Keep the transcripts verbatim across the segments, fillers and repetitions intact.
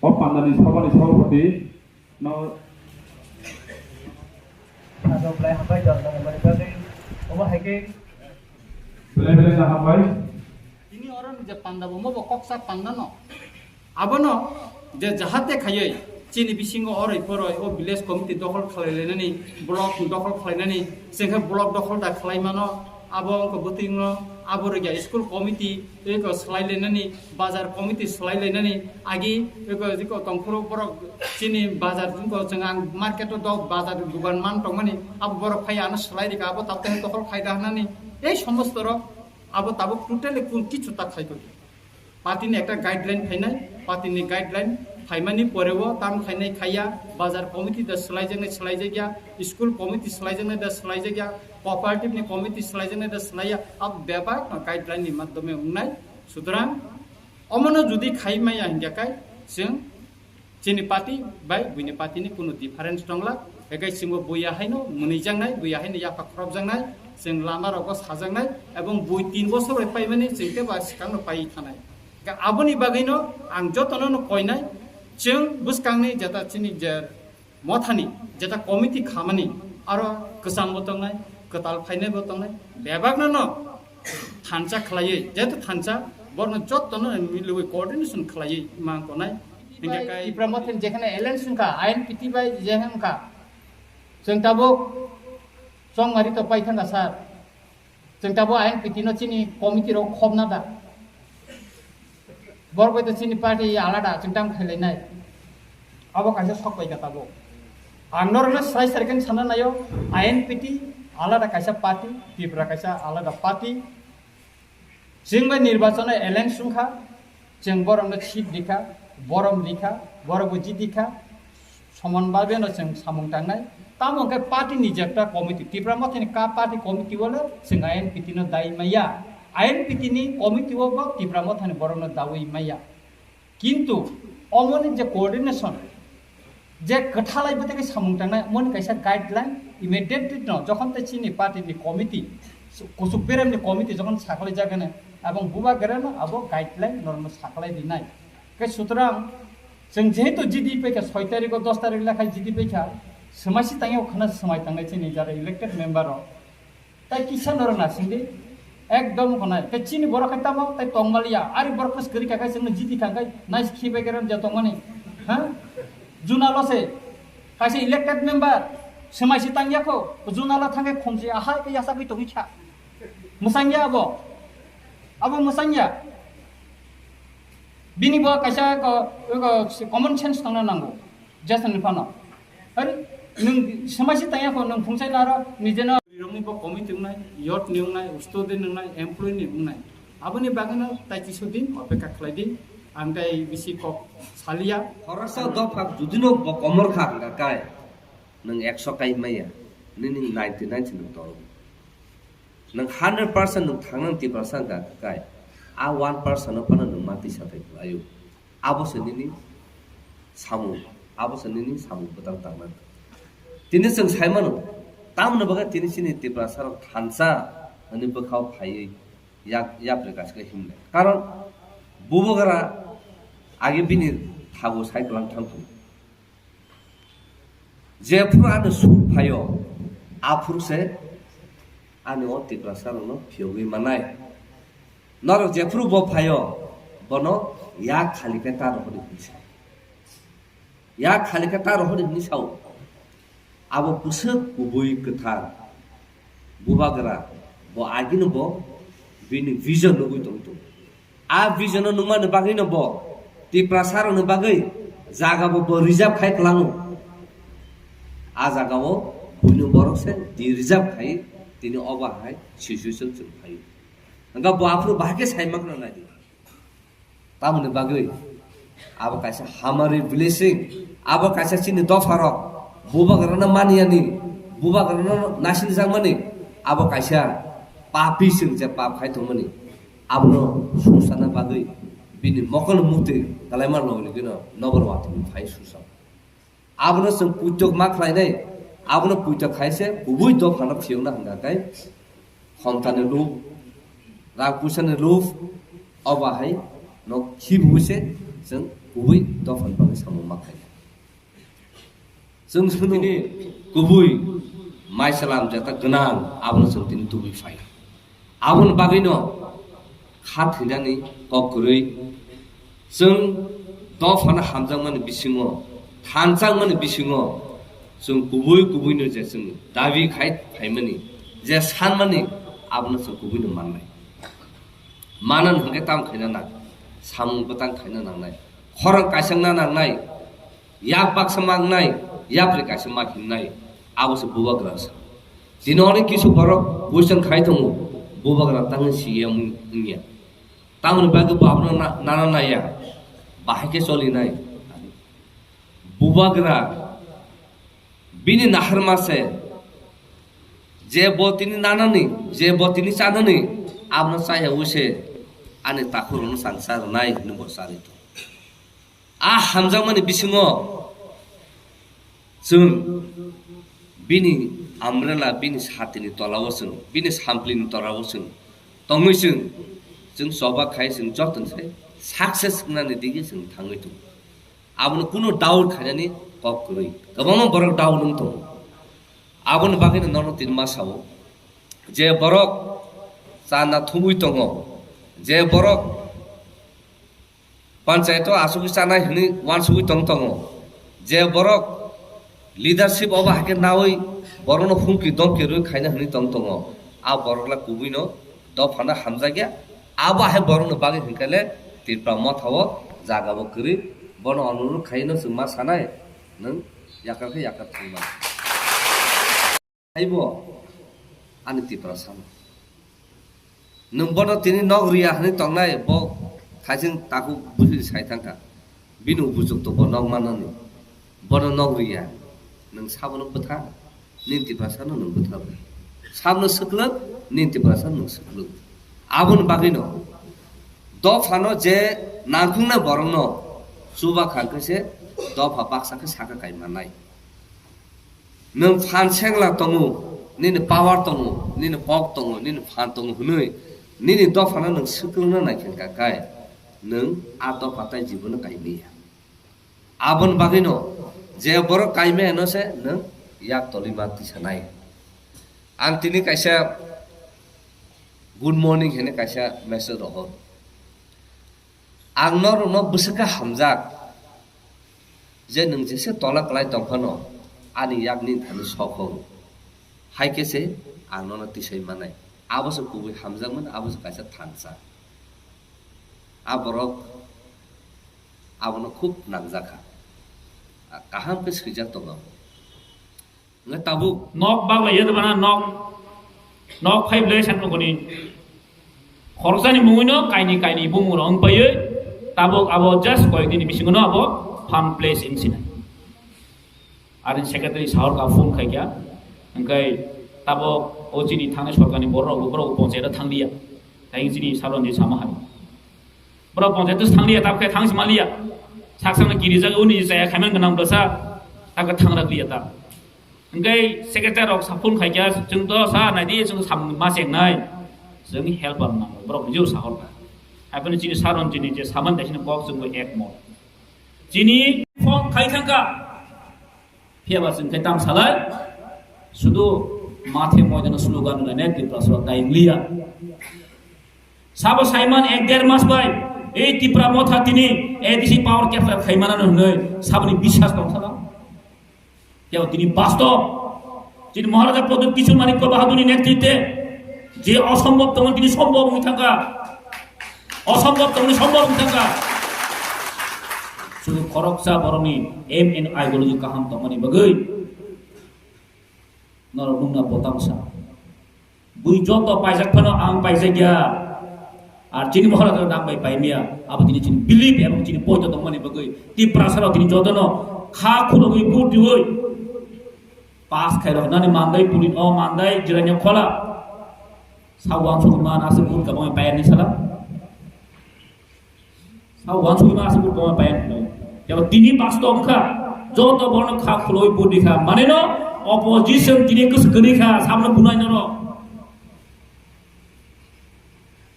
O pandani sabhani sabhapati no Sado belai hambai dol dol mani bagwi. Omo hai khe belai belai no hambai. Tini oro ni je panda bo, omo bo koksa panda no. Abono je jahate khaiwi chini bisingo oroi poroi o village committee dokhol khlai lainani, block dokhol khlainani, chengkhe block dokhol da khlai mano, abo wngkha bwtwino abo rwgya school committee, eko swlai lainani, bazar committee swlai lainani, agi eko jiko tongphuru borok chini bazar wngkha chwng ang market o dok bazar dugan man tongmani, abo borok phai ano swlai rika, abo tabuk tei dokhol khaida hwnani, ei somosto rok abo tabuk totally kun kichu ta khai koi. Party ni ekta guideline phainai, party ni guideline phaimani poreo tam khainai khaiya, bazar committee da swlaijaknai swlaijakya, school committee swlaijaknai da swlaijakya, cooperative ni committee swlaijaknai da swlaiya, abo bebak no guideline ni madhyome wngnai. Sutrang omono jodi khai maya hingya kai chwng chini party bai buini party ni kunu difference tongla. Hekai chwngbo buya haino mwnwijaknai, buya haino yapha khorokjaknai, chwng lama rogo sajaknai, ebong bui tin bosor bai paimani chwng tei ba swkangno pai thanai. Ka aboni bagwino ang jotono no koinai, chwng bwskangni jeta chini je mothani jeta committee khamani aro kwchangbo tongnai, kwtal phainaibo tongnai, bebakno no thansa khlaiwi, jehetu thansa borno jotono milwi coordination khlaiwi mang tongnai. Hingke kai Tipra Motha ni jekhane alliance wngkha, I N P T bai je wngkha, chwng tabuk chongmari to paithangkha sir. Chwng tabuk I N P T no chini committee rok khobna da. Borok bai to chini party alada chwng tam khailainai. Abo kaisa sok bai ka tabuk. Ang norokno sai sai khe sana naio, I N P T alada kaisa party, Tipra kaisa alada party. Chwng bai nirbachano alliance wngkha, chwng borokno seat rikha, borom rikha, borokbo jidikha, soman babeno chwng samung tangnai. Tamo hwnkhe party ni jekta committee, Tipra Mothani ka party committee o le chwng I N P T no dai maya. I N P T ni committee o bo Tipra Mothani borokno dawi maya. Kintu omoni je coordination, je kwthalai bwtwi khe samung tangnai, omoni kaisa guideline immediately no, jokhon tei chini party ni committee, kuchuk berem ni committee jokhon saklai jagani, abong bubagra no abo guideline norokno saklai rinai. Khe sutrang chwng jehetu jidi paikha soi tarikh o, dos tarikh lekhai jidi paikha, swmai si tangya khana swmai tangnai chini jara elected member rok. Tai kisa norok nasingdi, ekdom khonai. Tai chini borok khai tamo, tai tongmaliya. Ari borok phus kwrwi kha khai chwngno jiti kha khai, nais khibai khe ram ja tongmani. Ha? Juna lose, kaisa elected member, swmai si tangya kho, juna la thangkhe khumsi ahai khe yasa khe tongwi kha. Mwsangya abo. Abo mwsangya. Bini bo kaisa ko, ko common sense tongna nango. Jason ni phano. Ari, nwng swmai si tangya kho, nwng phungsai laro, nijeno. Rirokni bo committee wngnai, youth ni wngnai, student ni wngnai, employee ni wngnai. Aboni bagwino tai kisu din opekha khlai di. Ang tai bisi kok salia. Khoroksa dopha judino bo komor kha hwnkha kai, nwng ekso kai maya, nini ninety nine se nwng tongo. Nwng hundred percent nwng thangnani Tiprasa wngkha kai, a one percent no phano nwng ma tisa phai khlaio. Abo se nini samung, abo se nini samung bwtang tangna. Tini chwng sai mano, tamoni bagwi tini chini Tiprasa rok thansa hwnwi bwkhao phaiwi yak, yapri kasika himlai. Karon bubagra age bini thago sai kwlang thang thung. Jephru ani sur phaio, aphuru se ani o Tiprasa rokno phiyogwi manai. Norok jephru bo phaio, bono yak khali khe ta rohordi hwnwi sa. Yak khali khe ta rohordi hwnwi sao. Abo bwswk kubui kwthar. Bubagra bo agini bo bini vision nugwi tong tongo. A vision no nungmani bagwi no bo Tiprasa rokni bagwi jaga bo, bo reserve khai kwlango. A jaga o buino borok se di reserve khai tini obo hai situation chwng phai. Hwnkha bo aphuru bahai khe sai mankha nai di. Tamoni bagwi abo kaisa hamari blessing, abo kaisa chini dopharok bubagrano maniyani, bubagrano naisingjakmani, abo kaisa papi chwng je pap khai tongmani, abono sungsana bagwi bini mokol mukti kalaima logi logino nobor watwi phai susa. Abono chwng puitok ma khlainai, abono puitok khai se kubui dophano phiyokna hwnkha khe, hontani lub, rang puisani lub, obo hai no khibiwi se chwng Kubui dophani bagwi samung ma khlai. Chwng tini kubui maisalam jeta gwnang, abono chwng tini tubui phai. Aboni bagwino kha thwinani kok kwrwi chwng dophano hamjakmani bisingo, thanjakmani bisingo chwng kubui kubuino je chwng dabi khai phaimani, je sanmani, abono chwng kubuino mannai. Manan hwnkhe tamo khaina nang, samung bwtang khaina nangnai, khorang kaisangna nangnai, yak baksa mangnai, yapri kaisa ma hinnai, abo se bubagra sa. Tini onek kisu borok question khai tongo, bubagra tangwi C M wngya. Tamoni bagwi bo abono na-, nana naiya, bahai khe cholinai. Bubagra bini naharma se, je bo tini nanani, je bo tini chanani, abono chaya wi se ani takhukrokno changsa rwnai hwnwi bo charwi tongo. A hamjakmani bisingo chwng bini umbrella, bini satini tolao chwng, bini samplini tolao chwng tongwi chwng, chwng choba khai chwng joto se success wngnani dige chwng thangwi tongo. Abono kunu doubt khainani kok kwrwi. Kwbangma borok doubt wng tongo. Aboni bagwino nono tini ma sao, je borok chana thumwi tongo, je borok panchayat o asugwi chanai hwnwi uansugwi tong tongo, je borok leadership obo haikhe naui borokno humki domki rwi khaina hwnwi tong tongo, a borokla kubuino dophano hamjakya. Abo hai borokni bagwi hwnkhe le Tripura mothao jagabo kwrwi, bono onurudh khaino chwng ma sanai, nwng yakar khe yakar thangma. Haibo ani Tiprasano. Nwng bono tini nok riya hwnwi tongnai, bo khaising takhuk busi sai thangkha. Bini bujuk to bo nok manani. Bono nok riya. Nwng sabono bwtha, nini Tiprasano nwng bwtha bai. Sabno swklwk, nini Tiprasano nwng swklwk. Aboni bagwino dophano je nangkuknai borokno chuba kha khe se dopha baksa khe saka kai mannai. Nwng phan sengla tongo, nini power tongo, nini kok tongo, nini phan tongo hwnwi nini dophano nwng swklwngna nai khe ka kai, nwng a dopha tai jibono kai manya. Aboni bagwino je borok kai maya no se nwng yak tolima tisanai. Ang tini kaisa good morning hwnwi kaisa message rohor. Ang norokno bwswk khe hamjak je nwng jesa tola kwlai tong phano ani yakni thani sok hwn. Hai khe se ang nono tisai manai. Abo se kubui hamjakmani, abo se kaisa thansa. A borok abono khub nangjakha. A kaham khe swijak tongo. Hwnkhe tabuk nok baglaiya de bana nok, nok five le san nokoni. Khoroksani mungwino kaini kaini bumung rok wngpaiwi tabuk abo just koyekdini bisingono abo fund place wngsinai. Arin secretary sahor ka phone khaikha, hwnkhe tabuk o chini thangnai sorkarni borok rok bo borok bo ponchayat thanglia. Tei chini saronji sama hai. Borok ponchayat thanglia, tabuk khe thang sima lia. Sak sakno kirijak uni chaya khaiman gwnang bwsa, tabuk khe thang rak lia ta. Hwnkhe secretary rok sa phone khaikha, chwng to sa naidi, chwng samung ma chengnai, chwng helper nango, borok bijor sahor kha. Haiboni chini saron chini je saman daisino kok chwngbo ekmot. Chini phone khai thangkha, phiyaba chwng khe tam salai, sudu mathe moidano slogan rwlainai Tiprasarok dai wnglia. Sabo saiman ek der mas bai, ei Tipra motha tini A D C power capture khai manano hwnwi saboni biswas tong sana. Kebo tini bastob, tini Maharaja Pradyut Kishore Manikya Bahadurni netritwe je osombhob tongo, tini sombhob wngwi thangkha. Osombhob tongni sombhob wngwi thangkha. Sudu khoroksa borokni aim and ideology kaham tongmani bagwi norok nungna botang sa. Bui joto paijak phano ang paijak ya. Ar chini Maharaj rok nang bai paimia. Abo tini chini belief ebong chini poito tongmani bagwi Tiprasa rok tini jotono kha khulogwi vote riwi pass khairok nani mandai puri o mandai jiranya khola. Sa wansugwi man ase vote kabang payani sala. Sa wansugwi ma aswk buma payan hwnwi. Tebo tini bastob wngkha, joto borokno kha khuloi budi kha. Maneno opposition tini kwswk kwrwi kha, samno bunai norok.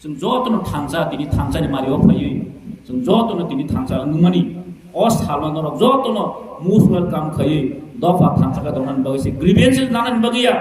Chwng jotono thansa, tini thansani mario phaiwi. Chwng jotono tini thansa wngmani. O salno norok jotono most welcome khaiwi dopha thansa khe tongnani bagwi se grievances nanani bagwi ya.